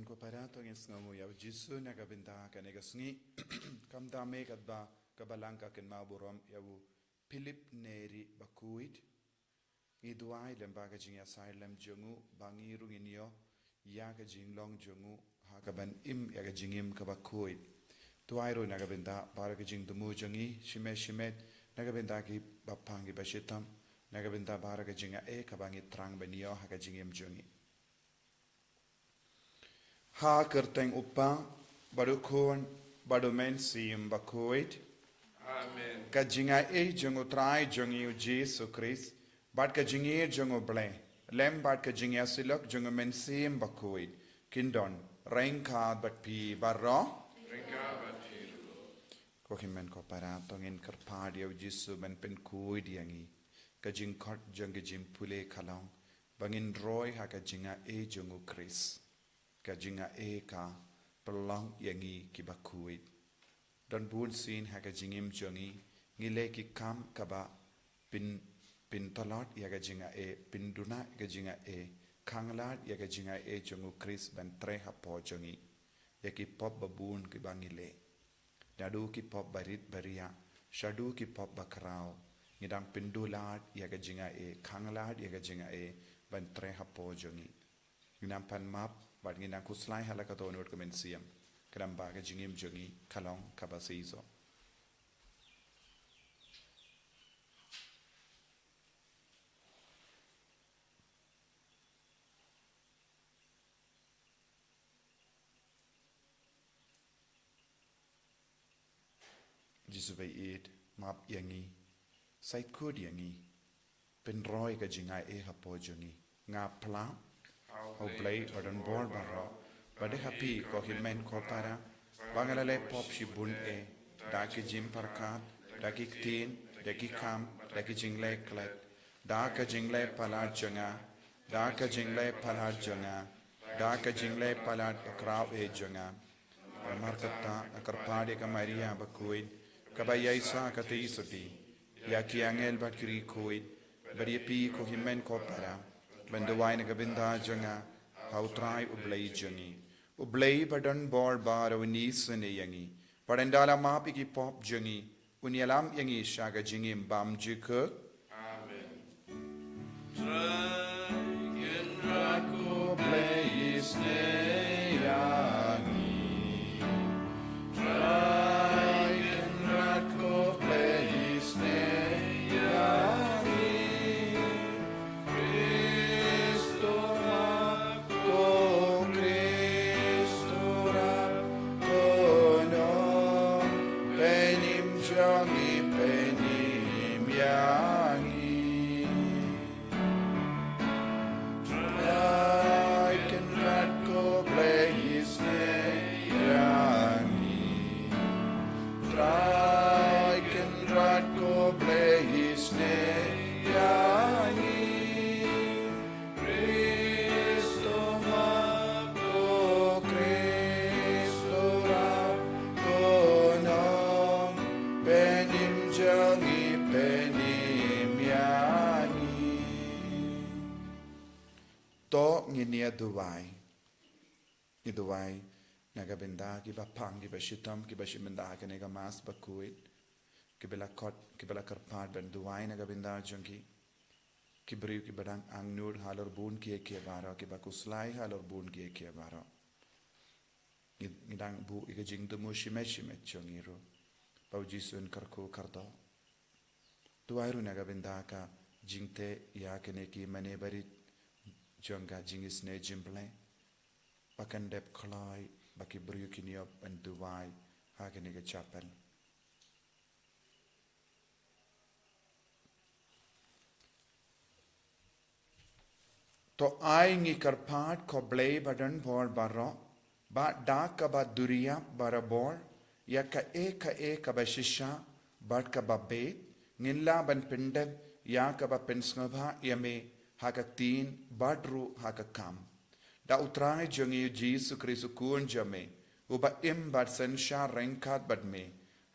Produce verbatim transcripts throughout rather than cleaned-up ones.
Ko para, to ngin sngewnguh ïa u Jisu na ka bynta kane ka sngi. Kam da me katba ka Balang ka kynmaw burom ïa u Philip Neri Bakhuid. Ngi duwai lem ba ka jingïasyriem jong u ba ngi ruh ngin ïoh ïa ka jinglong jong u ha ka ban im ïa ka jingim kaba khuid. Duwai ruh na ka bynta baroh ka jingthmu jong ngi shimet shimet, na ka bynta ki bapang ki bashitom, na ka bynta baroh ka jingai kaba ngi thrang ban ïoh ha ka jingim jong ngi. Ha ka kyrteng u Kpa, bad u Khun, bad u Mynsiem Bakhuid. Amen. Ka jingai jong u Trai jong ngi u Jisu Khrist, bad ka jingïeit jong u Blei, lem bad ka jingïasyllok jong u Mynsiem Bakhuid, kin don ryngkat bad phi baroh. Ryngkat bad phi ruh. Ko hynmen ko para, to ngin kyrpad ïa u Jisu ban pynkhuid ïa ngi. Ka jingkhot jong ka jingpule ka long ba ngin roi ha ka jingai jong u Khrist. Ka jingai ka pynlong ïa ngi kiba khuid. Don bunsien ha ka jingim jong ngi, ngi leh ki kam kaba pyn, pyntlot ïa ka jingai, pynduna ïa ka jingai, khanglad ïa ka jingai jong u Khrist ban trei hapoh jong ngi ïa ki pop babun kiba ngi leh. Naduh ki pop barit bariah shaduh ki pop bakhraw, ngi dang pynduh lad ïa ka jingai, khanglad ïa ka jingai ban trei hapoh jong ngi. Ngi nang pan map bad ngi nang khuslai ha la ka dohnud ka mynsiem, khnang ba ka jingim jong ngi ka long kaba shisha. Jisu ba ïeit, map ïa ngi, sait khuid ïa ngi, pynroi ka jingai hapoh jong ngi. Nga phla ha u Blei badonbor baroh, bad ha phi ko hynmen ko para, ba nga la leh pop shibun eh, da ki jingpyrkhat, da ki ktien, da ki kam, da ki jingleh klet, da ka jingleh palat jong nga, da ka jingleh palat jong nga, da ka jingleh palat bakhraw eh jong nga. Namar kata nga kyrpad ïa ka Maria Bakhuid, kaba ïaisah katei sotti, ïa ki angel bad ki riewkhuid, bad ïa phi ko hynmen ko para, ban duwai na ka bynta jong nga ha u Trai u Blei jong ngi. U Blei badonbor baroh un isynei ïa ngi, bad ynda la map ïa ki pop jong ngi, un ïalam ïa ngi sha ka jingim bymjukut. Amen. Trai Kynrad ko Blei isynei ïa ngi. Trai Kynrad ko Blei isynei ïa ngi. Khrist u map, ko Khrist u rap, ko nong, pynim jong ngi, pynim ïa ngi. Trai Kynrad ko Blei isynei ïa ngi. Trai Kynrad ko Blei isynei ïa ngi. Khrist u map, ko Khrist u rap, ko nong, pynim jong ngi, pynim ïa ngi. To ngin ïa duwai. Ngi duwai na ka bynta ki bapang ki bashitom ki ba shim bynta ha kane ka Mass bakhuid, ki ba la khot, ki ba la kyrpad ban duwai na ka bynta jong ki. Ki briew ki ba dang angnud halor bun kiei kiei baroh, ki ba khuslai halor bun kiei kiei baroh. Ngi, ngi dang buh ïa ka jingthmu shimet shimet jong ngi ruh, ba u Jisu un kyrkhu kyrdoh. Duwai ruh na ka bynta ka jingteh ïa kine ki mane barit jong ka jingisynei jingblei, ba kan dep khlaiñ ba ki briew kin ïoh ban duwai ha kane ka chapel. To ai ngi kyrpad ko Blei badonbor baroh, ba da kaba duriap barabor ïa kaei kaei kaba shisha bad kaba beit, ngin lah ban pyndep ïa kaba pynsngewbha ïa me ha ka ktien bad ruh ha ka kam. Da u Trai jong ngi u Jisu Khrist u Khun jong me, uba im bad synshar ryngkat bad me,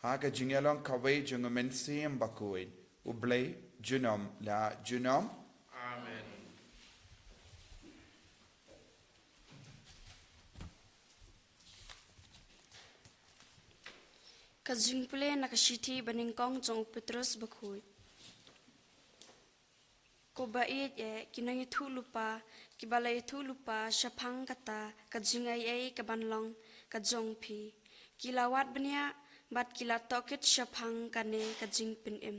ha ka jingïalong kawei jong u Mynsiem Bakhuid, U Blei junom la junom. Amen. Ka jingpule na ka shithi banyngkong jong u Petros bakhuid. Ko ba ïeit eh, ki nongïathuhlypa, kiba la ïathuhlypa shaphang kata ka jingaiei kaban long ka jong phi, ki la wad bniah bad ki la tohkit shaphang kane ka jingpynim.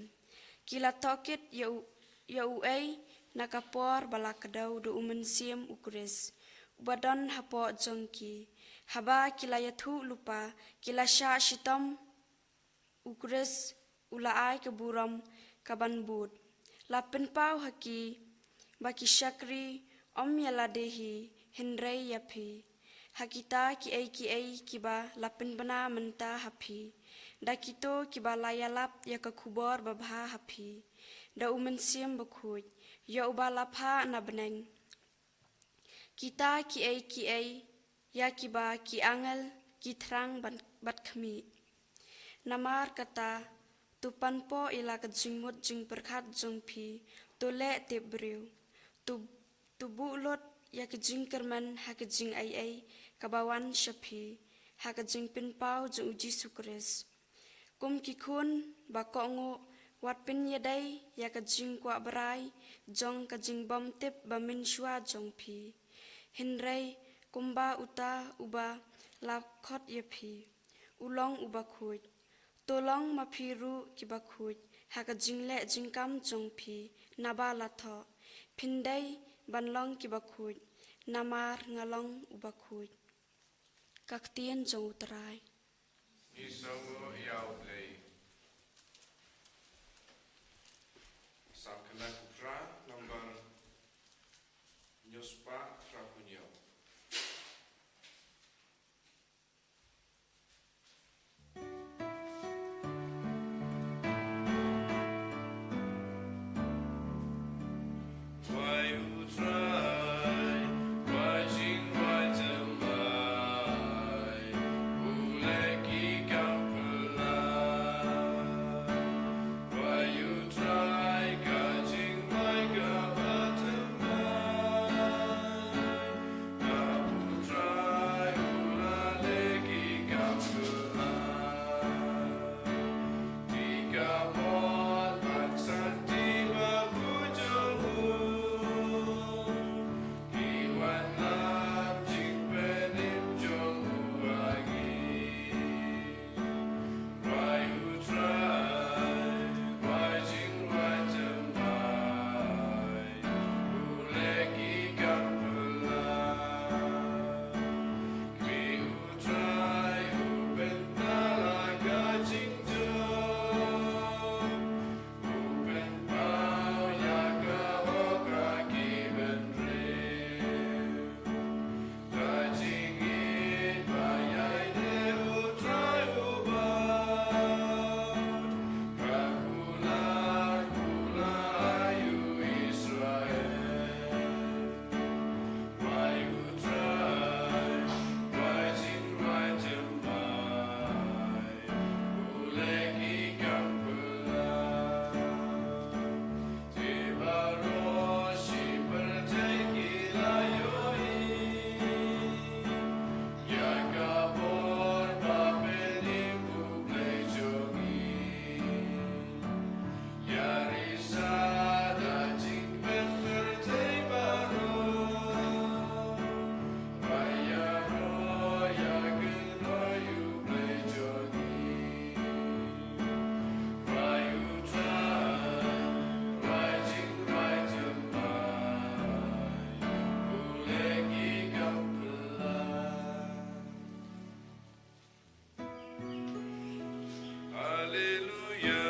Ki la tohkit ïa u, ïa uei na ka por ba la kdew da u Mynsiem u Khrist uba don hapoh jong ki. Haba ki la ïathuhlypa, ki la shah shitom u Khrist u la ai ka burom kaban bud. La pynpaw ha ki ba ki shakri, ym ïa lade hi, hynrei ïa phi, ha kita kiei kiei kiba la pynbna mynta ha phi, da kito kiba la ïalap ïa ka khubor babha ha phi da u Mynsiem Bakhuid, ïa uba la phah na bneng. Kita kiei kiei ïa kiba ki angel ki thrang ban, bad khmih. Namar kata, to panpoh ïa la ka jingmut jingpyrkhat jong phi, to leh tip briew, to, to buh lut ïa ka jingkyrmen ha ka jingaiei kaba wan sha phi ha ka jingpynpaw jong u Jisu Khrist. Kum ki khun ba kohnguh, wat pynïadei ïa ka jingkwah brai jong ka jingbymtip ba mynshuwa jong phi, hynrei kumba uta uba la khot ïa phi u long uba khuid, to long ma phi ruh kiba khuid ha ka jingleh jingkam jong phi naba la thoh. Phin dei ban long kiba khuid, namar nga long uba khuid. Ka ktien jong u Trai. Ngi sngewnguh ïa u Blei. Psalm khyndai phew phra, nambar hynñiew spah phra phew hynñiew. Haleluya,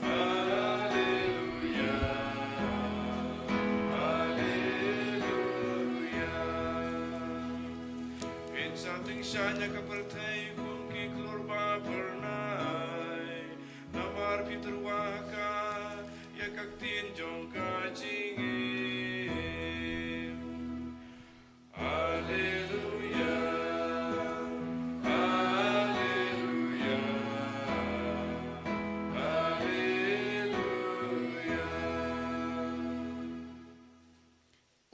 haleluya, haleluya. Ngin sa tyngshaiñ ïa ka pyrthei kum ki khlur ba phyrnai, namar phi tyrwa ha ka ïa ka ktien jong ka jingim. Haleluya, haleluya, haleluya.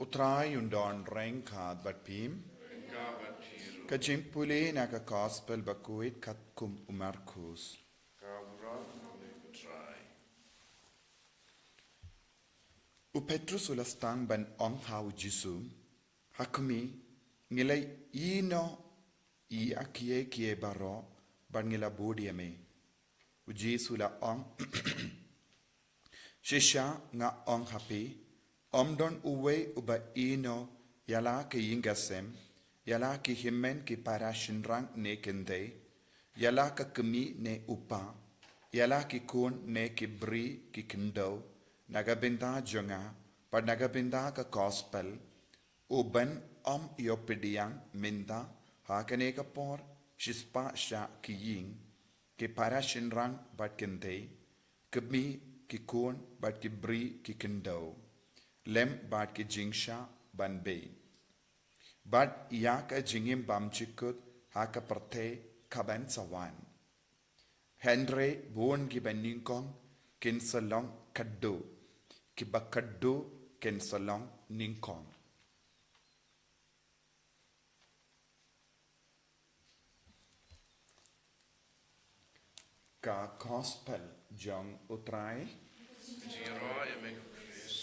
U Trai un don ryngkat bad phi. Ryngkat bad phi ruh. Ka jingpule na ka Gospel bakhuid katkum u Markus. Ka burom ïa me ko Trai. U Petrus u la sdang ban ong ha u Jisu, ha khmih, ngi la ïehnoh ïa kiei kiei baroh, bad ngi la bud ïa me. U Jisu u la ong, shisha nga ong ha phi, ym don uwei uba ïehnoh ïa la ka ïing ka sem, ïa la ki hynmen ki para shynrang ne kynthei, ïa la ka kmie ne u kpa, ïa la ki khun ne ki briew ki khyndew, na ka bynta jong nga, bad na ka bynta ka Gospel, u ban ym ïoh pdiang mynta, ha kane ka por, shispah shah ki ïing, ki para shynrang bad kynthei, ki kmie ki khun bad ki briew ki khyndew, lem bad ki jingshah ban beit, bad ïa ka jingim bymjukut ha ka pyrthei kaban sa wan. Hynrei bun kiba nyngkong kin sa long khatduh, kiba khatduh kin sa long nyngkong. Ka Gospel jong u Trai. Jingïaroh ïa me ko Khrist.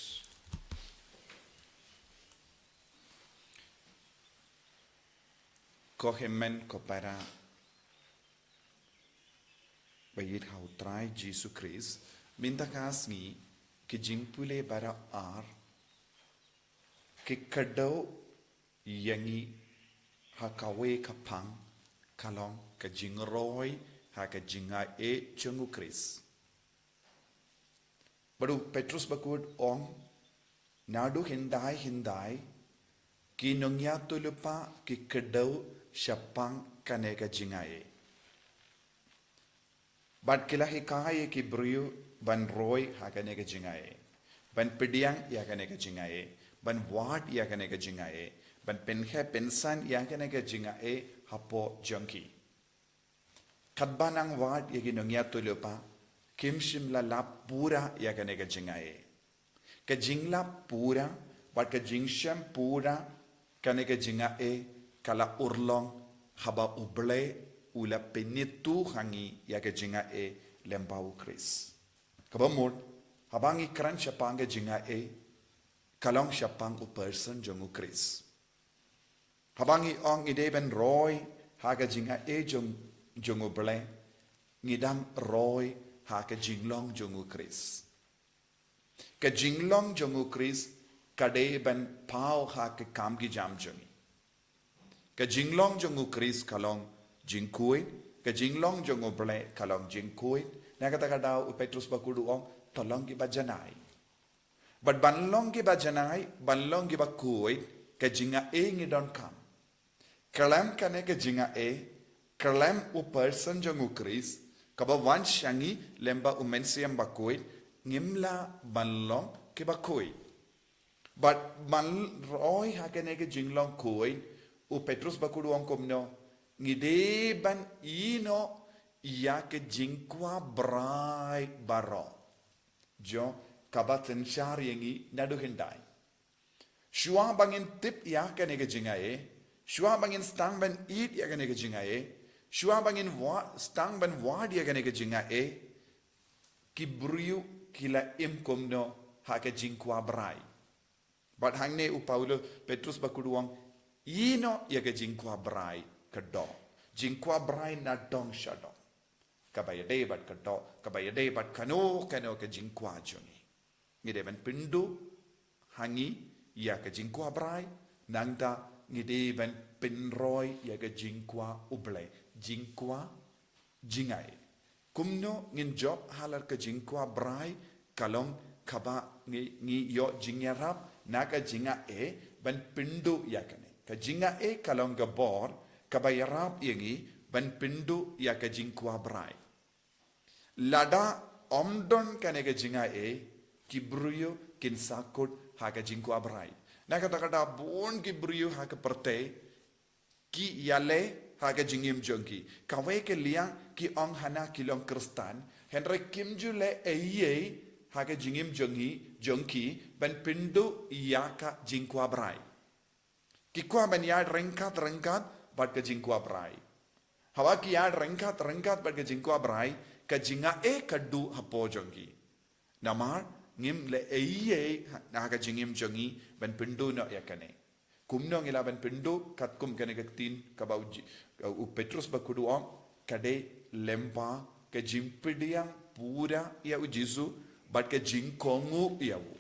Ko hynmen ko para ba ïeit ha u Trai Jisu Khrist, mynta ka sngi ki jingpule baroh ar ki kdew ïa ngi ha kawei ka phang, ka long ka jingroi ha ka jingaiei jong u Khrist. Bad u Petrus bakhuid u ong, naduh hyndai hyndai, ki nongïathuhlypa ki kdew shaphang kane ka jingaiei. Bad ki la hikai ïa ki briew ban roi ha kane ka jingaiei, ban pdiang ïa kane ka jingaiei, ban wad ïa kane ka jingaiei, ban pynheh pynsan ïa kane ka jingaiei hapoh jong ki. Katba nang wad ïa ki nongïathuhlypa, kim shym la lap pura ïa kane ka jingaiei. Ka jinglap pura bad ka jingshem pura kane ka jingaiei ka la urlong haba U Blei u la pynithuh ha ngi ïa ka jingaiei lem bad u Khrist. Kaba mut, haba ngi kren shaphang ka jingaiei, ka long shaphang u person jong u Khrist. Haba ngi ong ngi dei ban roi ha ka jingaiei jong, jong U Blei, ngi dang roi ha ka jinglong jong u Khrist. Ka jinglong jong u Khrist ka dei ban paw ha ka kam ki jam jong ngi. Ka jinglong jong u Khrist ka long jingkhuid, ka jinglong jong U Blei ka long jingkhuid. Na kata ka daw u Petrus bakhuid u ong, to long kiba janai. Bad ban long kiba janai, ban long kiba khuid, ka jingaiei ngi donkam. Khlem kane ka jingaiei, khlem u person jong u Khrist, kaba wan sha ngi lem bad u Mynsiem Bakhuid, ngim lah ban long kiba khuid. Bad ban roi ha kane ka jinglong khuid, u Petrus bakhuid u ong kumno, ngi dei ban ïehnoh ïa ka jingkwah brai baroh jong kaba synshar ïa ngi naduh hyndai. Shuwa ba ngin tip ïa kane ka jingaiei, shuwa ba ngin sdang ban ïeit ïa kane ka jingaiei, shuwa ba ngin wa-, sdang ban wad ïa kane ka jingaiei, ki briew ki la im kumno ha ka jingkwah brai. Bad hangne u Paulus, Petrus bakhuid u ong, ïehnoh ïa ka jingkwah brai ka doh. Jingkwah brai na dong sha dong. Kaba ïadei bad ka doh, kaba ïadei bad kano kano ka jingkwah jong ngi. Ngi dei ban pynduh ha ngi ïa ka jingkwah brai, nangta ngi dei ban pynroi ïa ka jingkwah U Blei, jingkwah jingaiei. Kumno ngin jop halor ka jingkwah brai, ka long kaba ngi, ngi ïoh jingïarap na ka jingaiei ban pynduh ïa kane. Ka jingaiei ka long ka bor kaba ïarap ïa ngi ban pynduh ïa ka jingkwah brai. Lada ym don kane ka jingaiei, ki briew kin sa kut ha ka jingkwah brai. Na kata ka daw bun ki briew ha ka pyrthei ki ïaleh ha ka jingim jong ki. Kawei ka liang ki ong hana ki long Khristan, hynrei kim ju leh ei ei ha ka jingim jong ngi, jong ki, ban pynduh ïa ka jingkwah brai. Ki kwah ban ïaid ryngkat ryngkat bad ka jingkwah brai. Haba ki ïaid ryngkat ryngkat bad ka jingkwah brai, ka jingaiei ka duh hapoh jong ki. Namar ngim leh ei ei ha ka jingim jong ngi ban pynduh noh ïa kane. Kumno ngi lah ban pynduh? Katkum kane ka ktien kaba u, u Petrus bakhuid u ong, ka dei lyngba ka jingpdiang pura ïa u Jisu bad ka jingkohnguh ïa u.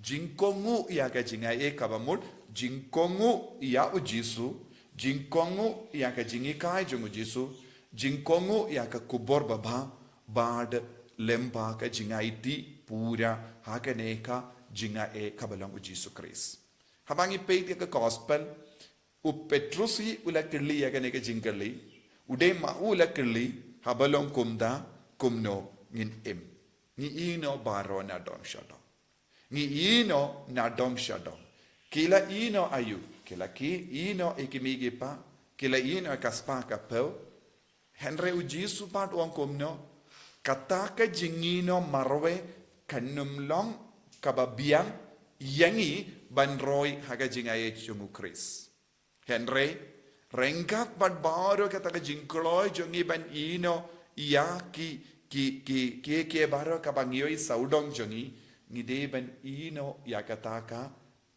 Jingkohnguh ïa ka jingaiei kaba mut, jingkohnguh ïa u Jisu, jingkohnguh ïa ka jinghikai jong u Jisu, jingkohnguh ïa ka khubor babha, bad lyngba ka jingaiti pura ha kane ka jingaiei kaba long u Jisu Khrist. Haba ngi peit ïa ka gospel, u Petrus hi u la kylli ïa kane ka jingkylli, u dei ma u la kylli, haba long kumta, kumno ngin im? Ngi ïehnoh baroh na dong sha dong. Ngi ïehnoh na dong sha dong. Ki la ïehnoh aïu? Ki la ki ïehnoh ïa ki mei ki pa, ki la ïehnoh ïa ka spah ka phew. Hynrei u Jisu pat u ong kumno? Kata ka jingïehnoh marwei kan ym long kaba biang ïa ngi ban roi ha ka jingaiei jong u Khrist. Hynrei ryngkat bad baroh kata ka jingkloi jong ngi ban ïehnoh ïa ki, ki, ki, ki, ki baroh kaba ngi ïohi sawdong jong ngi, ngi dei ban ïehnoh ïa kata ka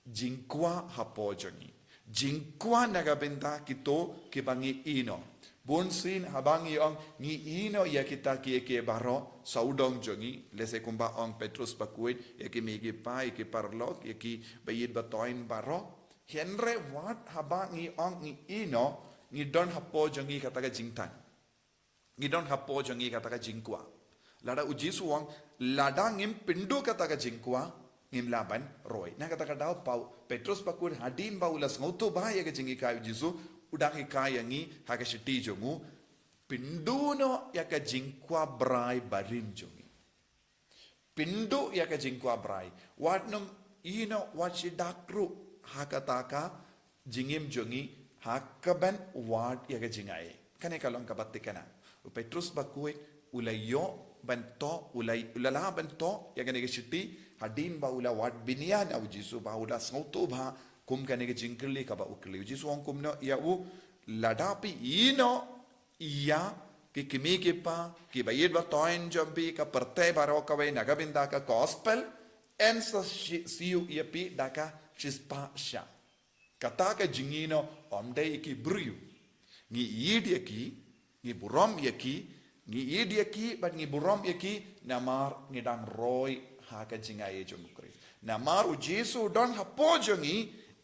jingkwah hapoh jong ngi. Jingkwah na ka bynta kito kiba ngi ïehnoh. Bunsien haba ngi ong ngi ïehnoh ïa kita ki, ki baroh sawdong jong ngi, lehse kumba ong Petrus bakhuid, ïa ki mei ki pa, ïa ki paralok, ïa kiba ïeit ba toiñ baroh. Hynrei wat haba ngi ong ngi ïehnoh, ngi don hapoh jong ngi kata ka jingthan. Ngi don hapoh jong ngi kata ka jingkwah. Lada u Jisu u ong, lada ngim pynduh kata ka jingkwah, ngim lah ban roi. Na kata ka daw pat u Petrus bakhuid hadien ba u la sngewthuh bha ïa ka jinghikai u Jisu, u dang hikai ïa ngi ha ka shithi jong u, pynduh noh ïa ka jingkwah brai barim jong ngi. Pynduh ïa ka jingkwah brai. Wat nym ïehnoh, wat shu dak ruh ha kata ka jingim jong ngi ha kaban wad ïa ka jingaiei. Kane ka long kaba thikna. U Petrus bakhuid u la ïoh ban thoh, u la, u la lah ban thoh ïa kane ka shithi hadien ba u la wad bniah na u Jisu, ba u la sngewthuh bha kum kane ka jingkylli kaba u kylli. U Jisu u ong kumno ïa u? Lada phi ïehnoh ïa ki kmie ki kpa, kiba ïeit ba toiñ jong phi, ka pyrthei baroh kawei na ka bynta ka gospel, yn sa shi-, siew ïa phi da ka shispah shah. Kata ka jingïehnoh ym dei ïa ki briew. Ngi ïeit ïa ki, ngi burom ïa ki, ngi ïeit ïa ki bad ngi burom ïa ki, namar ngi dang roi ha ka jingaiei jong u Khrist. Namar u Jisu u don hapoh jong ngi,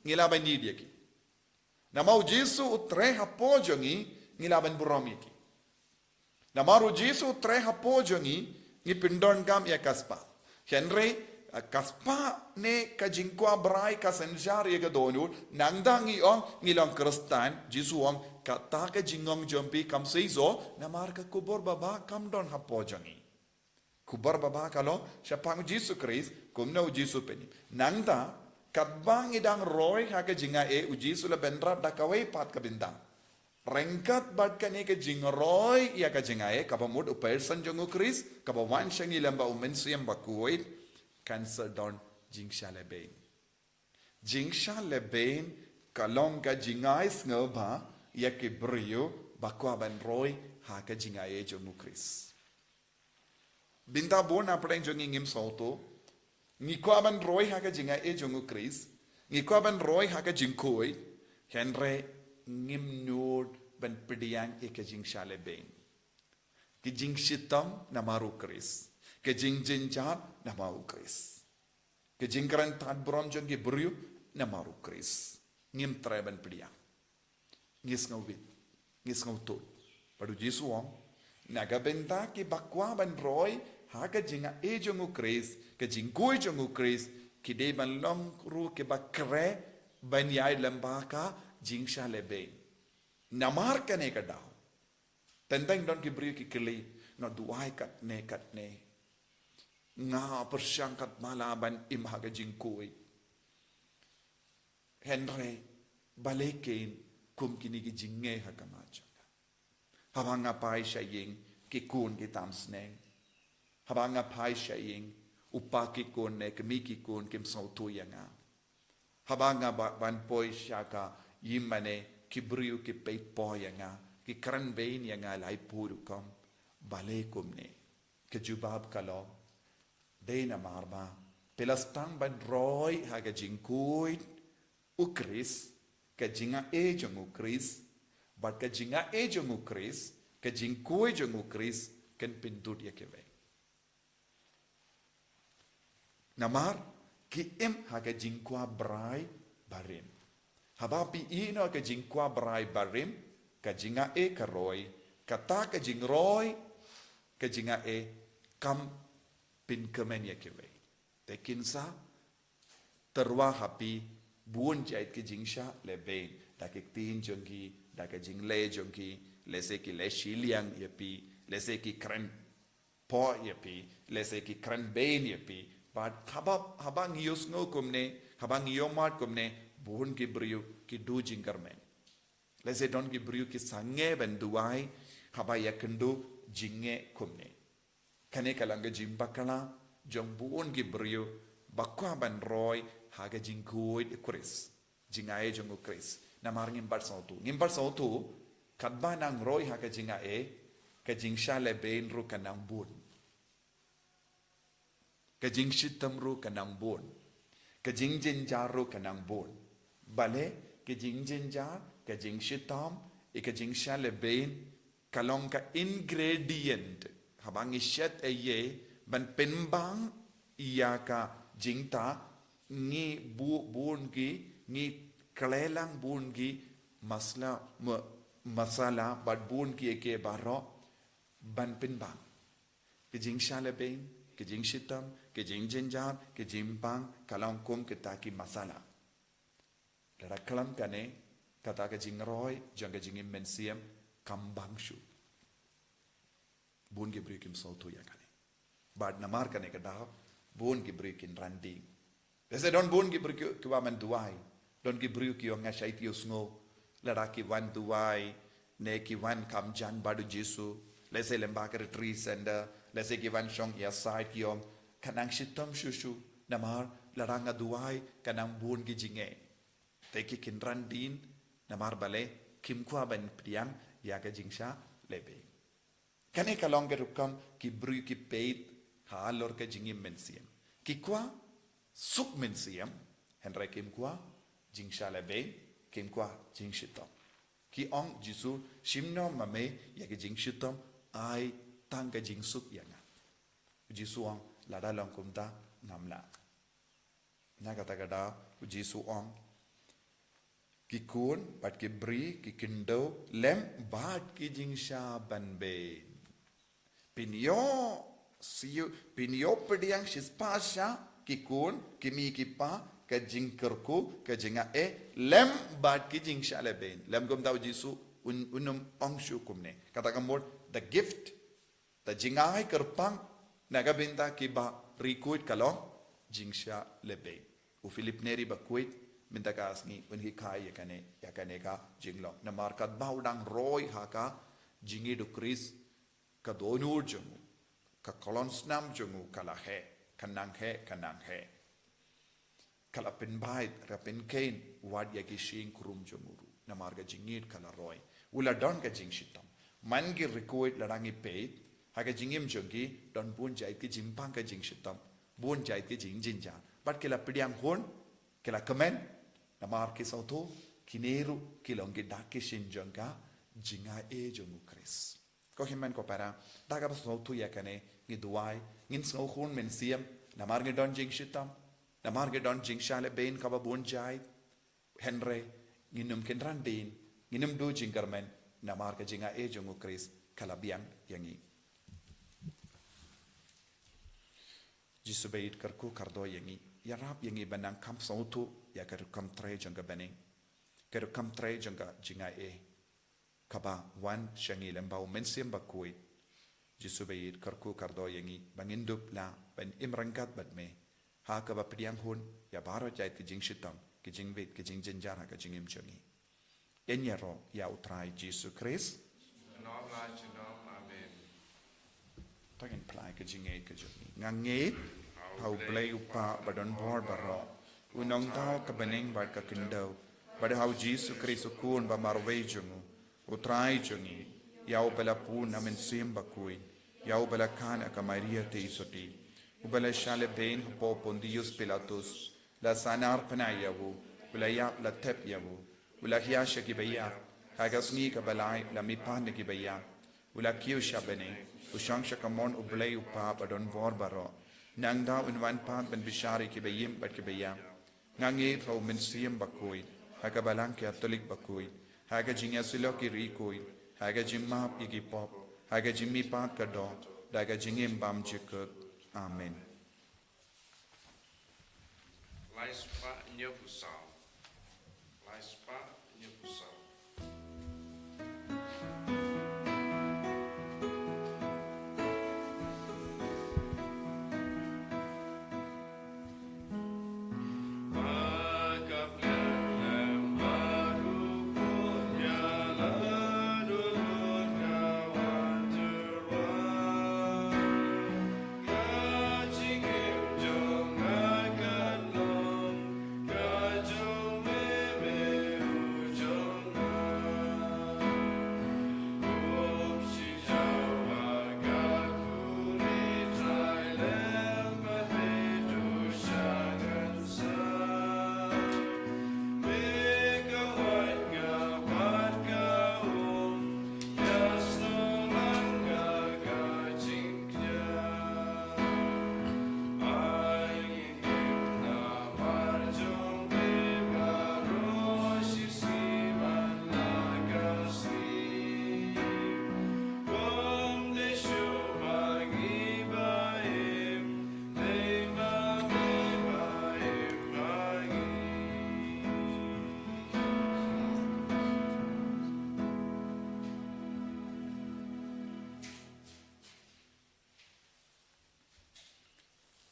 ngi lah ban ïeit ïa ki. Namar u Jisu u trei hapoh jong ngi, ngi lah ban burom ïa ki. Namar u Jisu u trei hapoh jong ngi, ngi pyndonkam ïa ka spah. Hynrei, eh, ka spah ne ka jingkwah brai ka synshar ïa ka dohnud, nangta ngi ong ngi long Khristan, Jisu u ong kata ka jingong jong phi kam seisoh, namar ka khubor babha kam don hapoh jong ngi. Khubor babha ka long shaphang u Jisu Khrist, kumno u Jisu u pynim. Nangta, katba ngi dang roi ha ka jingaiei, u Jisu u la bynrap da kawei pat ka bynta. Ryngkat bad kane ka jingroi ïa ka jingaiei, kaba mut u person jong u Khrist, kaba wan sha ngi lyngba u Mynsiem Bakhuid, kan sa don jingshah lehbeiñ. Jingshah lehbeiñ ka long ka jingai sngewbha ïa ki briew ba kwah ban roi ha ka jingaiei jong u Khrist. Bynta bun na pdeng jong ngi ngim sngewthuh. Ngi kwah ban roi ha ka jingaiei jong u Khrist. Ngi kwah ban roi ha ka jingkhuid. Hynrei ngim nud ban pdiang ïa ka jingshah lehbeiñ. Ka jingshitom namar u Khrist. Ka jingjynjar namar u Khrist. Ka jingkren tad burom jong ki briew namar u Khrist. Ngim treh ban pdiang. Ngi sngewbit, ngi sngewthuh. Bad u Jisu u ong, na ka bynta kiba kwah ban roi ha ka jingaiei jong u Khrist, ka jingkhuid jong u Khrist, ki dei ban long ruh kiba khreh ban ïaid lyngba ka jingshah lehbeiñ. Namar kane ka daw, teng teng don ki briew ki kylli, nga duwai katne katne, nga pyrshang katba lah ban im ha ka jingkhuid. Hynrei balei kein kum kine ki jingeh ha khmat jong nga? Haba nga phai sha ïing, ki khun ki tam sneng. Haba nga phai sha ïing, u pa ki khun ne kmie ki khun kim sngewthuh ïa nga. Haba nga ba-, ban poi sha ka ïingmane, ki briew ki peit poi ïa nga, ki kren bein ïa nga lai pud rukom. Balei kumne? Ka jubab ka long, dei namar ba phi la sdang ban roi ha ka jingkhuid u Khrist, ka jingai jong u Khrist, bad ka jingai jong u Khrist, ka jingkhuid jong u Khrist, kan pyndud ïa kiwei. Namar ki im ha ka jingkwah brai barim. Haba phi ïehnoh ka jingkwah brai barim, ka jingai ka roi, kata ka jingroi ka jingai kam pynkmen ïa kiwei. Te kin sa tyrwa ha phi bun jait ki jingshah lehbein, da ki ktien jong ki, da ka jingleh jong ki, lehse ki leh shiliang ïa phi, lehse ki kren poi ïa phi, lehse ki kren bein ïa phi. Bad haba, haba ngi ïohsngew kumne, haba ngi ïohmad kumne, bun ki briew ki duh jingkyrmen. Lehse don ki briew ki sangeh ban duwai, haba ïakynduh jingeh kumne. Kane ka long ka jingbakla jong bun ki briew ba kwah ban roi ha ka jingkhuid u Khrist, jingai jong u Khrist. Namar ngim pat sngewthuh, ngim pat sngewthuh, katba nang roi ha ka jingai, ka jingshah lehbein ruh ka nang bun. Ka jingshitom ruh ka nang bun. Ka jingjynjar ruh ka nang bun. Balei? Ka jingjynjar, ka jingshitom, ïa ka jingshah lehbein, ka long ka ingredient. Haba ngi shet ei ei ban pynbang ïa ka jingtah, ngi buh bun ki, ngi khleh lang bun ki masala, ma-, masala, bad bun ki ïa ki baroh ban pynbang. Ka jingshah lehbein, ka jingshitom, ka jingjynjar, ka jingpang, ka long kum kita ki masala. Lada khlem kane, kata ka jingroi jong ka jingim mynsiem kam bang shuh. Bun ki briew kim sngewthuh ïa kane. Bad namar kane ka daw, bun ki briew kin ran ding. Lehse don bun ki briew ki, ki wan ban duwai. Don ki briew ki ong nga shait ïohsngew. Lada ki wan duwai, ne ki wan kham jan bad u Jisu, lehse lyngba ka Retreat Center, lehse ki wan shong ïasaid, ki ong, ka nang shitom shuh shuh, namar lada nga duwai, ka nang bun ki jingeh. Te ki kin ran ding, namar balei, kim kwah ban pdiang ïa ka jingshah lehbein. Kane ka long ka rukom ki briew ki peit halor ka jingim mynsiem. Ki kwah suk mynsiem, hynrei kim kwah jingshah lehbein, kim kwah jingshitom. Ki ong, Jisu, shim noh ma me ïa ka jingshitom, ai tang ka jingsuk ïa nga. Jisu ong, lada long kumta, ngam lah. Na kata ka daw, u Jisu ong, ki khun bad ki briew ki khyndew lem bad ki jingshah ban bein. Phin ïoh siew, phin ïoh pdiang shispah sha ki khun, ki mei ki pa, ka jingkyrkhu, ka jingai, lem bad ki jingshah lehbein. Lem kumta u Jisu un, un ym ong shuh kumne. Kata ka mut, the gift, te jingai kyrpang na ka bynta kiba riewkhuid ka long jingshah lehbein. U Philip Neri bakhuid mynta ka sngi un hikai ïa kane, ïa kane ka jinglong. Namar katba u dang roi ha ka jingïeit u Khrist, ka dohnud jong u, ka khlong snam jong u ka la heh, ka nang heh, ka nang heh. Ka la pynbeit, ka la pynkheiñ, wat ïa ki shyieng khrum jong u ruh. Namar ka jingïeit ka la roi. U la don ka jingshitom. Man ki riewkhuid lada ngi peit ha ka jingim jong ki, don bun jait ki jingpang ka jingshitom, bun jait ki jingjynjar. Bad ki la pdiang hun, ki la kmen, namar ki sngewthuh, kine ruh ki long ki dak ki shin jong ka jingai jong u Khrist. Ko hynmen ko para, da kaba sngewthuh ïa kane, ngi duwai, ngin sngewkhun mynsiem, namar ngi don jingshitom, namar ngi don jingshah lehbein kaba bun jait, hynrei ngin ym kynran dien, ngin ym duh jingkyrmen, namar ka jingai jong u Khrist ka la biang ïa ngi. Jisu baieit, kyrkhu kyrdoh ïa ngi, ïarap ïa ngi ban nang kham sngewthuh ïa ka rukom trei jong ka bneng, ka rukom trei jong ka jingai, kaba wan sha ngi lyngba u Mynsiem Bakhuid. Jisu baieit, kyrkhu kyrdoh ïa ngi ba ngin dup lah ban im ryngkat bad me ha kaba pdiang hun ïa baroh jait ki jingshitom, ki jingwit, ki jingjynjar ha ka jingim jong ngi. Ïaroh ïa u Trai Jisu Khrist. Amen. To ngin pyllait ka jingngeit ka jong ngi. Nga ngeit ha U Blei U Kpa badonbor baroh, U Nongthaw ka bneng bad ka khyndew, Bad ha u Jisu Khrist u Khun ba marwei jong u, u Trai jong ngi, ïa uba la pun na Mynsiem Bakhuid, ïa uba la khan ha ka Maria Theisotti, uba la shah lehbeiñ hapoh Pontius Pilatus, la sahnarphna ïa u, u la ïap, la thep ïa u, u la hiar sha ki baïap, ha ka sngi kaba lai u la mihpat na ki baïap, u la kiew sha bneng, u shong sha ka mon U Blei U Kpa badonbor baroh. Nangta un wan pat ban bishar ïa ki baïap bad ki baïap. Nga ngeit ha u Mynsiem Bakhuid, ha ka Balang Katholik bakhuid, ha ka jingïasyllok ki riewkhuid, ha ka jingmap ïa ki pop, ha ka jingmihpat ka doh, da ka jingim bymjukut. Amen. Lai spah hynñiew phew saw. Lai spah hynñiew phew saw.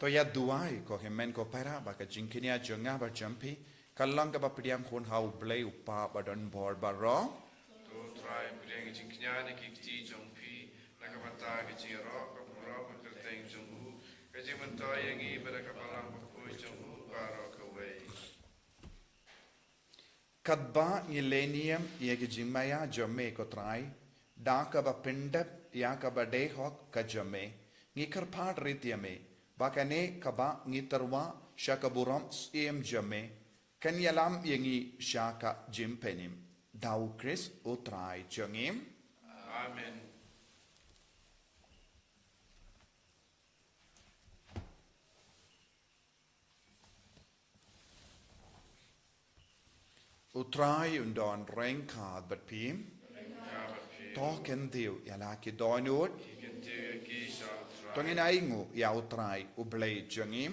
To ïa duwai ko hynmen ko para ba ka jingkñia jong nga bad jong phi kan long kaba pdiang khun ha U Blei U Kpa badonbor baroh. To Trai, pdiang ka jingkñia na ki kti jong phi na ka bynta ka jingïaroh ka burom ka kyrteng jong u, ka jingmyntoi ïa ngi bad ka Balang Bakhuid jong u baroh kawei. Katba ngi leh niam ïa ki jingmaïa jong me ko Trai, da kaba pyndep ïa kaba dei hok ka jong me, ngi kyrpad rit ïa me ba kane kaba ngi tyrwa sha ka burom syiem jong me kan ïalam ïa ngi sha ka jingpynim. Da U Khrist U Trai jong ngi. Amen. U Trai un don ryngkat bad phi. To kyntiew ïa la ki dohnud. To ngin ainguh ïa U Trai U Blei jong ngi.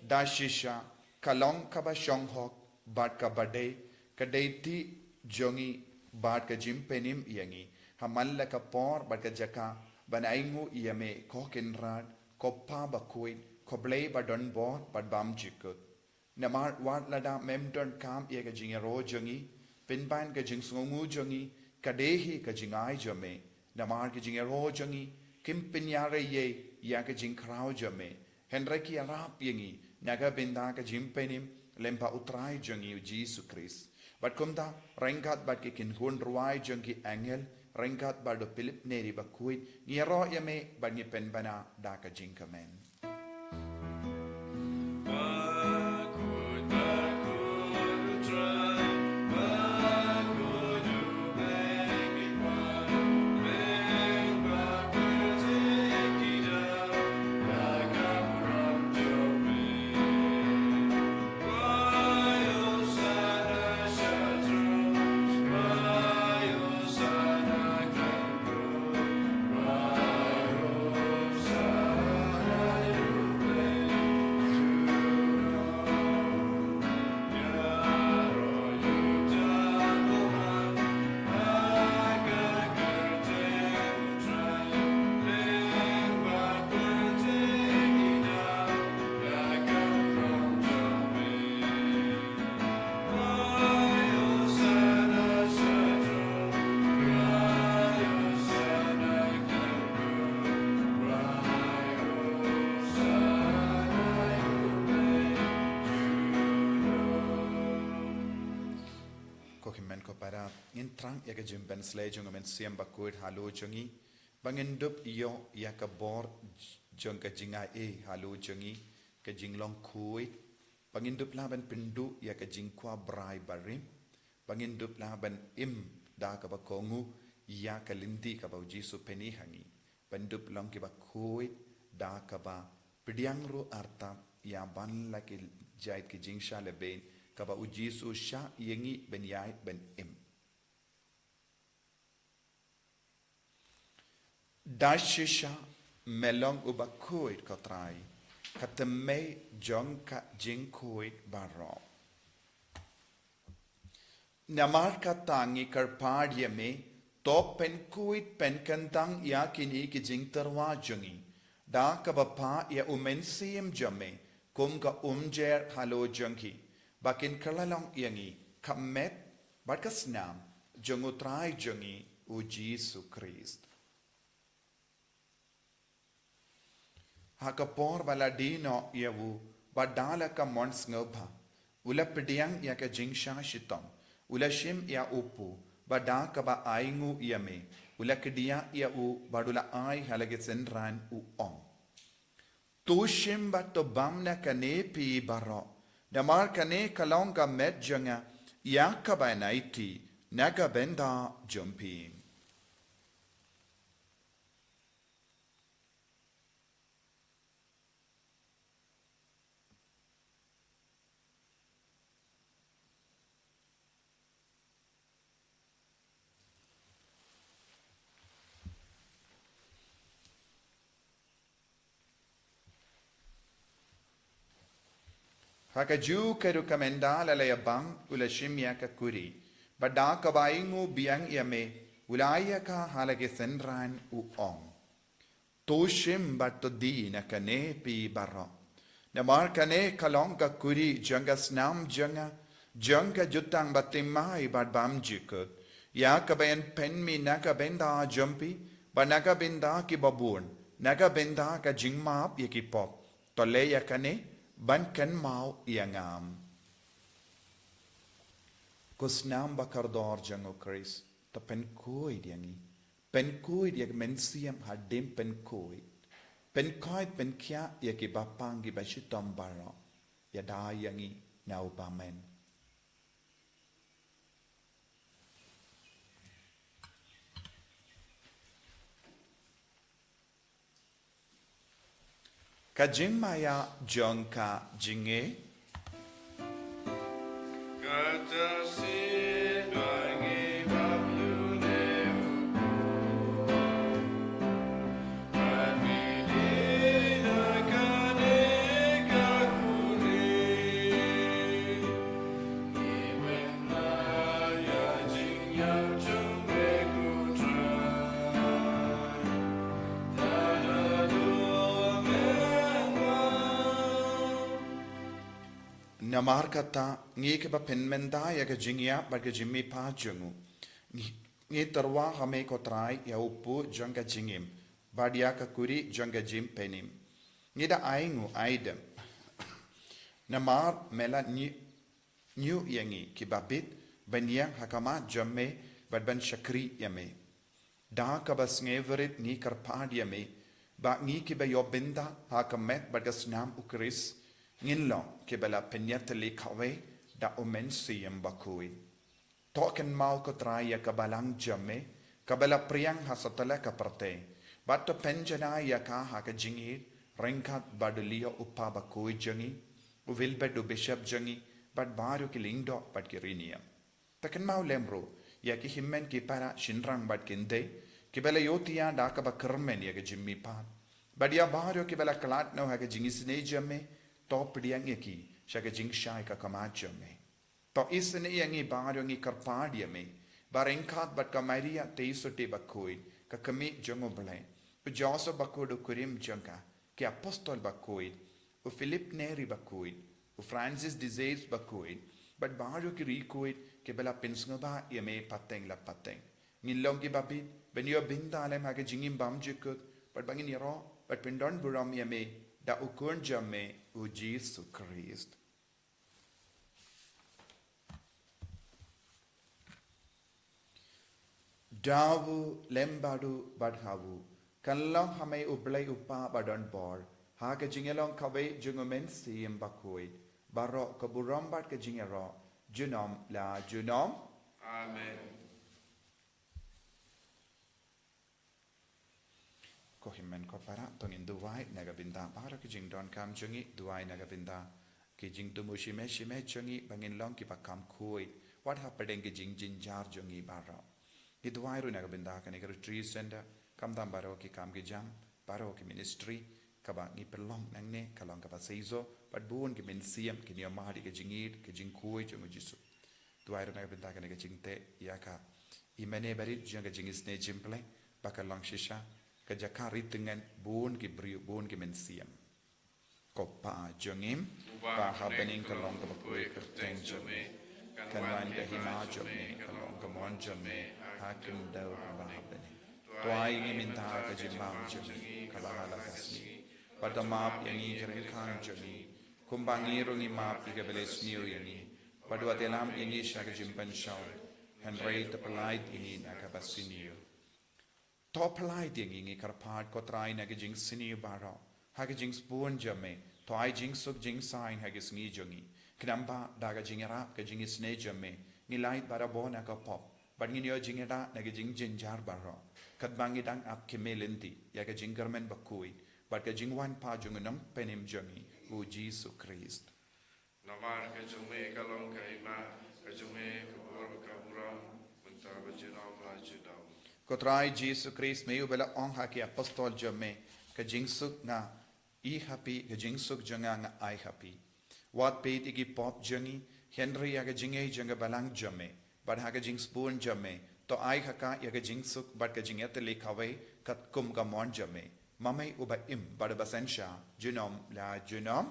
Da shisha ka long kaba shong hok bad kaba dei, ka dei ti jong ngi bad ka jingpynim ïa ngi ha man la ka por bad ka jaka ban ainguh ïa me ko Kynrad, ko Pa Bakhuid, ko Blei badonbor bad bymjukut. Namar wat lada mem donkam ïa ka jingïaroh jong ngi, pynban ka jingsngewnguh jong ngi ka dei hi ka jingai jong me. Namar ka jingïaroh jong ngi kim pynïarei ei ïa ka jingkhraw jong me, hynrei ki ïarap ïa ngi na ka bynta ka jingpynim lyngba U Trai jong ngi U Jisu Khrist. Bad kumta ryngkat bad ki kynhun rwai jong ki angel, ryngkat bad u Philip Neri bakhuid, ngi ïaroh ïa me bad ngi pynbna da ka jingkmen. Para ngin thrang ïa ka jingpynsleh jong u Mynsiem Bakhuid halor jong ngi, ba ngin dup ïoh ïa ka bor jong ka jingai ei halor jong ngi, ka jinglong khuid, ba ngin dup lah ban pynduh ïa ka jingkwah brai barim, ba ngin dup lah ban im da kaba kohnguh ïa ka lynti kaba u Jisu pyni ha ngi, ban dup long kiba khuid da kaba pdiang ruh artat ïa ban la ki jait ki jingshah lehbeiñ kaba u Jisu shah ïa ngi ban ïaid ban im. Da shisha me long uba khuid ko Trai, ka tymmen jong ka jingkhuid baroh. Namar kata ngi kyrpad ïa me, to pynkhuid pynkyntang ïa kine ki jingtyrwa jong ngi da kaba phah ïa u Mynsiem jong me kum ka umjer halor jong ki, ba kin kylla long ïa ngi ka met bad ka snam jong u Trai jong ngi u Jisu Khrist. Ha ka por ba la die noh ïa u, bad da la ka mon sngewbha, u la pdiang ïa ka jingshah shitom, u la shim ïa u kpu, bad da kaba ainguh ïa me, u la kdiah ïa u bad u la ai ha la ki synran, u ong: To shim bad to bam na kane phi baroh, namar kane ka long ka met jong nga ïa kaba yn aiti na ka bynta jong phi. Ha kajuh ka rukom ynda la ïa bam, u la shim ïa ka kuri, bad da kaba ainguh biang ïa me, u la ai ïa ka ha la ki synran, u ong: To shim bad to die na kane phi baroh, namar kane ka long ka kuri jong ka snam jong nga, jong ka jutang bathymmai bad bymjukut, ïa kaba yn pynmih na ka bynta jong phi bad na ka bynta kiba bun, na ka bynta ka jingmap ïa ki pop. To leh ïa kane ban kynmaw ïa nga. Ko snam bakordor jong u Khrist, to pynkhuid ïa ngi. Pynkhuid ïa ka mynsiem hadien pynkhuid. Pynkhuid pynkhiah ïa kiba pang kiba shitom baroh. Ïada ïa ngi na u bymman. Ka jingmaïa jong ka jingeh. Kata sien ba ngi bam lune u Blei, ban mih na kane ka khuri. Namar kata, ngi kiba pynmynta ïa ka jingïap bad ka jingmihpat jong u, ngi, ngi tyrwa ha me ko Trai ïa u kpu jong ka jingim, bad ïa ka khuri jong ka jingpynim. Ngi da ainguh aidem. Namar me la ñi-, ñiuh ïa ngi kiba bit ban ïeng ha khmat jong me bad ban shakri ïa me. Da kaba sngewrit ngi kyrpad ïa me, ba ngi kiba ïoh bynta ha ka met bad ka snam u Khrist, ngin long kiba la pynïatylli kawei da u Mynsiem Bakhuid. To kynmaw ko Trai ïa ka balang jong me, kaba la phriang ha satlak ka pyrthei, bad to pynjanai ïa ka ha ka jingïeit, ryngkat bad u Leo u Kpa bakhuid jong ngi, u Wilbert u Bishop jong ngi, bad baroh ki lyngdoh bad ki riewniam. To kynmaw lem ruh ïa ki hynmen ki para shynrang bad ki khyndai, kiba la ïohthiah da kaba kyrmen ïa ka jingmihpat. Bad ïa baroh kiba la khlad noh ha ka jingisynei jong me, to pdiang ïa ki sha ka jingshai ka khmat jong me. To isynei ïa ngi baroh, ngi kyrpad ïa me, ba ryngkat bad ka Maria Theisotti bakhuid, ka kmie jong u Blei, u Joseph bakhuid u kurim jong ka, ki apostol bakhuid, u Philip Neri bakhuid, u Francis de Sales bakhuid, bad baroh ki riewkhuid kiba la pynsngewbha ïa me pateng la pateng. Ngin long kiba bit ban ïoh bynta lem ha ka jingim bymjukut, bad ba ngin ïaroh bad pyndonburom ïa me da u Khun jong me, u Jisu Khrist. Da u lem bad u bad ha u, kan long ha me u Blei u Kpa ba don bor, ha ka jingïalong kawei jong u Mynsiem Bakhuid, baroh ka burom bad ka jingïaroh, junom la junom. Amen. Ko hynmen ko para, to ngin duwai na ka bynta baroh ki jingdonkam jong ngi, duwai na ka bynta ki jingthmu shimet shimet jong ngi, ba ngin long kiba kham khuid wat hapdeng ki jingjynjar jong ngi baroh. Ngi duwai ruh na ka bynta kane ka retreat center, khamtam baroh ki kam ki jam, baroh ki ministry, kaba ngi pynlong nangne, ka long kaba seisoh, bad bun ki mynsiem kin ïohmad ïa ka jingïeit, ka jingkhuid jong u Jisu. Duwai ruh na ka bynta kane ka jingteh ïa ka hima ne barit jong ka jingisynei jingpynlong, ba kan long shisha ka jaka ri tyngen bun ki briew, bun ki mynsiem. Ko Pa jong ngi, uba ha bneng, ka long kaba khuid ka kyrteng jong me, kan wan ka hima jong me, ka long ka mon jong me ha khyndew kumba ha bneng. To ai ïa ngi mynta ka jingbam jong ngi kaba ha la ka sngi, bad to map ïa ngi ki ryngkang jong ngi, kumba ngi ruh ngi map ïa kiba leh sniew ïa ngi, bad wat ïalam ïa ngi sha ka jingpynshoi, hynrei to pyllait ïa ngi na kaba sniew. To pyllait ïa ngi, ngi kyrpad ko Trai, na ki jingsniew baroh ha ki jingsbun jong me. To ai jingsuk jingsaiñ ha ki sngi jong ngi, khnang ba da ka jingïarap ka jingisynei jong me, ngin lait barabor na ka pop, bad ngin ïoh jingïada na ki jingjynjar baroh, katba ngi dang ap khmih lynti ïa ka jingkyrmen bakhuid bad ka jingwan pat jong u Nongpynim jong ngi, u Jisu Khrist. Namar ka jong me ka long ka hima, ka jong me ka bor, ka burom, mynta bad junom la junom. Ko Trai Jisu Khrist, me uba la ong ha ki apostol jong me, ka jingsuk nga i ha phi, ka jingsuk jong nga nga ai ha phi. Wat peit ïa ki pop jong ngi, hynrei ïa ka jingngeit jong ka balang jong me, bad ha ka jingsbun jong me, to ai ha ka ïa ka jingsuk bad ka jingïatylli kawei katkum ka mon jong me, ma me uba im bad uba synshar junom la junom.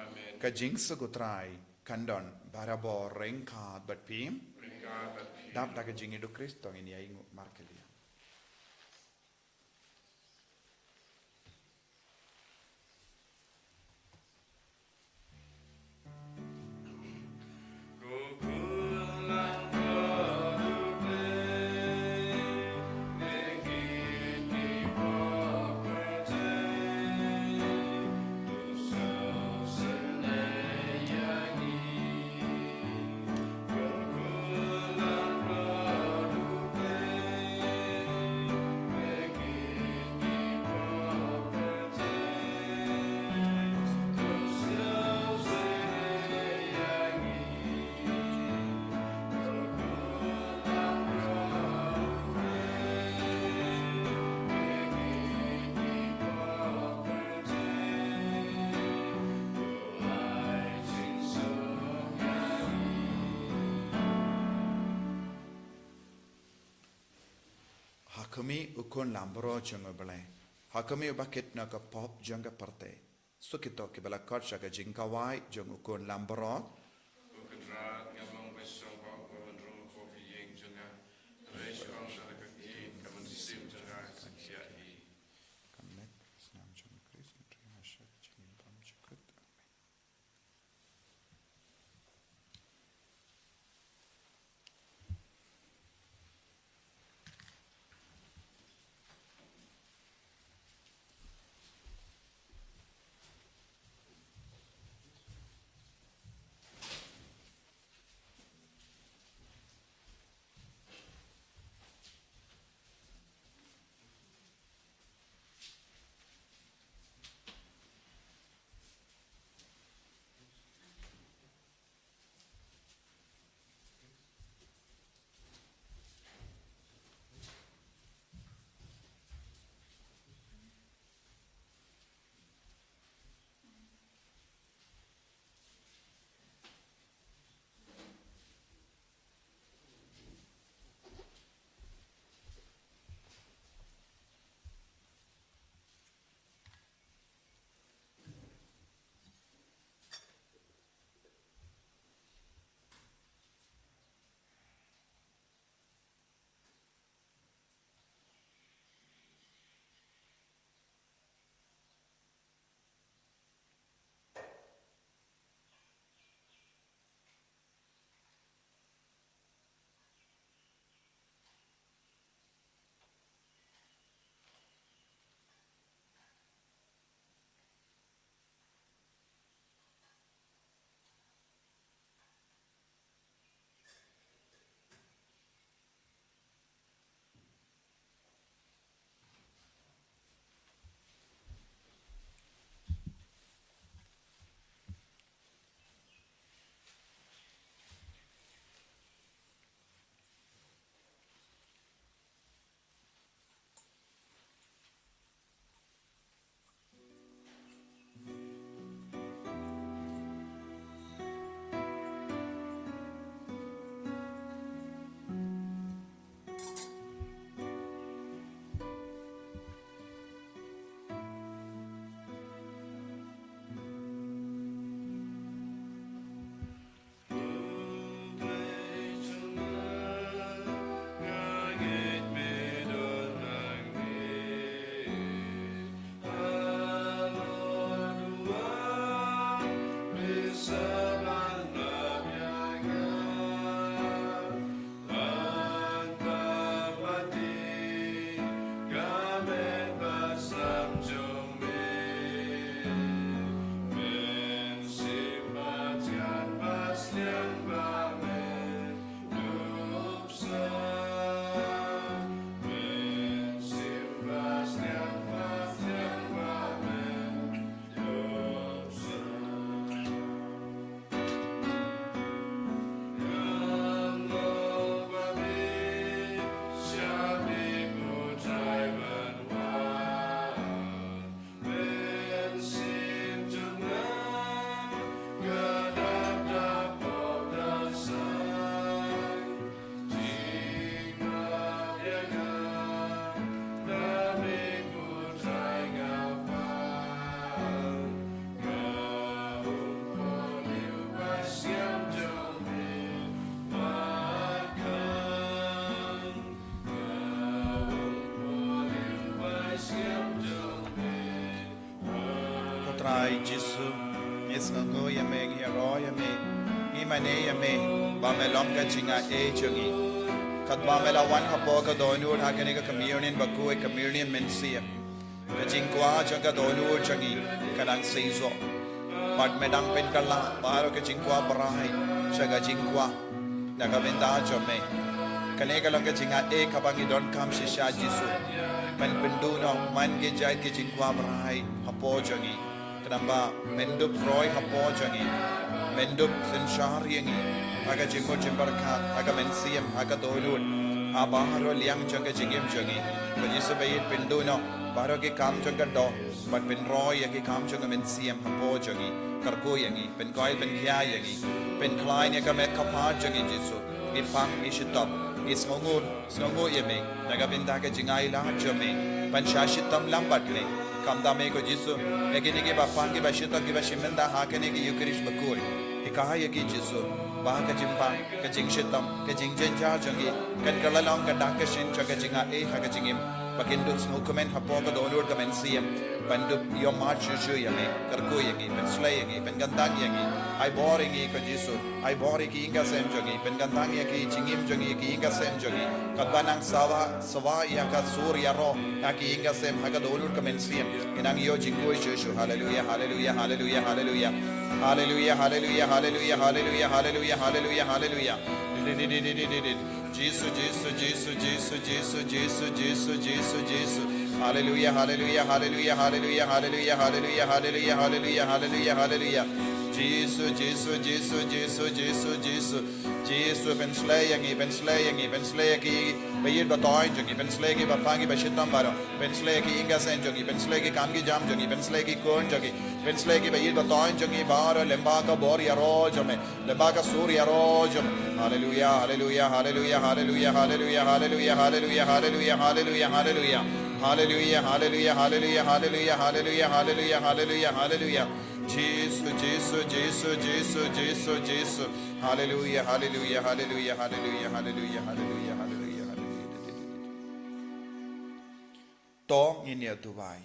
Amen. Ka jingsuk u Trai kan don barabor ryngkat bad phi. Ryngkat bad phi. Dap da ka jingïeit u Khrist to ngin ïa ïnguh markylliang. Ha khmih u Khun langbrot jong U Blei, ha khmih uba kit na ka pop jong ka pyrthei. Suk ïa kito kiba la khot sha ka jingkhawai jong u Khun langbrot. Ko Kynrad, ngam long ba shong bak ba ban rung hapoh ka ïing jong nga, hynrei shu ong tang da ka ktien, ka mynsiem jong nga kan khih hi. Kan leh ka snam jong u Khrist, hynrei ha sha ka jingim bymjukut. Amen. Trai Jisu, ngi sngewnguh ïa me, ngi ïaroh ïa me, ngi mane ïa me ba me long ka jingaiei jong ngi. Katba me la wan hapoh ka dohnud ha kane ka communion bakhuid, communion mynsiem, ka jingkwah jong ka dohnud jong ngi ka dang seisoh. Bad me dang pynkylla baroh ka jingkwah brai sha ka jingkwah na ka bynta jong me. Kane ka long ka jingaiei kaba ngi donkam shisha Jisu. Men pynduh noh man ki jait ki jingkwah brai hapoh jong ngi. Khnang ba men dup roi hapoh jong ngi, men dup synshar ïa ngi ha ka jingmut jingpyrkhat, ha ka mynsiem, ha ka dohnud, ha baroh liang jong ka jingim jong ngi. Ko Jisu, ba ïeit pynduh noh baroh ki kam jong ka doh bad pynroi ïa ki kam jong ka mynsiem hapoh jong ngi. Kyrkhu ïa ngi, pynkoit pynkhia ïa ngi, pynkhlaiñ ïa ka met ka phad jong ngi Jisu. Ngi pang, ngi shitom, ngi sngewnguh, sngewnguh ïa me na ka bynta ka jingai lad jong me ban shah shitom lang bad me. Khamtam me ko Jisu, ïa kine kiba pang, kiba shitom, kiba shim bynta ha kane ka Eucharist bakhuid, hikai ïa ki Jisu ba ka jingpang, ka jingshitom, ka jingjynjar jong ki kan kylla long ka dak ka shin jong ka jingaiei ha ka jingim, ba kin dup sngewkmen hapoh ka dohnud ka mynsiem ban dup ïohmad shuh shuh ïa me. Kyrkhu ïa ngi, pynslei ïa ngi, pynkyntang ïa ngi. Ai bor ïa ngi ko Jisu, ai bor ïa ki ïing ka sem jong ngi, pynkyntang ïa ki jingim jong ngi, ki ïing ka sem jong ngi. Katba nang sawa, sawa ïa ka sur ïaroh ha ki ïing ka sem, ha ka dohnud ka mynsiem, ngi nang ïoh jingkhuid shuh shuh. Haleluia, haleluia, haleluia, haleluia. Haleluia, haleluia, haleluia, haleluia, haleluia, haleluia, haleluia. Jisu, Jisu, Jisu, Jisu, Jisu, Jisu, Jisu, Jisu, Jisu. Haleluia, haleluia, haleluia, haleluia, haleluia, haleluia, haleluia, haleluia, haleluia, haleluia. Jisu, Jisu, Jisu, Jisu, Jisu, Jisu. Jisu, pynslei ïa ngi, pynslei ïa ngi, pynslei ïa ki ba ïeit ba toiñ jong ngi, pynslei ïa ki ba pang, ki ba shitom baroh, pynslei ïa ki ïing ka sem jong ngi, pynslei ïa ki kam ki jam jong ngi, pynslei ïa ki khun jong ngi, pynslei ïa ki ba ïeit ba toiñ jong ngi baroh lyngba ka bor ïaroh jong me, lyngba ka sur ïaroh jong me. Haleluia, haleluia, haleluia, haleluia, haleluia, haleluia, haleluia, haleluia, haleluia. Haleluia, haleluia, haleluia, haleluia, haleluia, haleluia, haleluia, haleluia. Jisu, Jisu, Jisu, Jisu, Jisu, Jisu. Haleluia, haleluia, haleluia, haleluia, haleluia, haleluia, haleluia, haleluia. To ngin ïa duwai.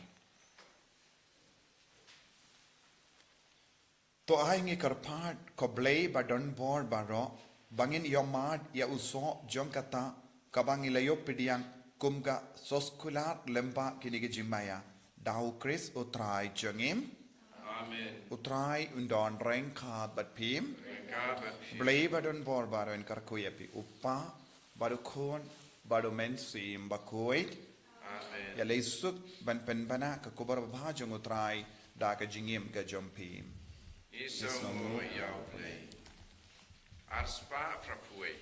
To ai ngi kyrpad ko Blei ba don bor baroh, ba ngin ïohmad ïa u soh jong kata kaba ngi la ïoh pdiang kum ka soskular lyngba kine ki jingmaïa. Da u Khrist u Trai jong ngi. Amen. U Trai un don ryngkat bad phi. Ryngkat bad phi. Blei ba don bor baroh un kyrkhu ïa phi, u Kpa, bad u Khun, bad u Mynsiem Bakhuid. Amen. Ïa lei suk ban pynbna ka khubor babha jong u Trai da ka jingim ka jong phi. Ngi sngewnguh ïa u Blei. Ar spah phra phew wei.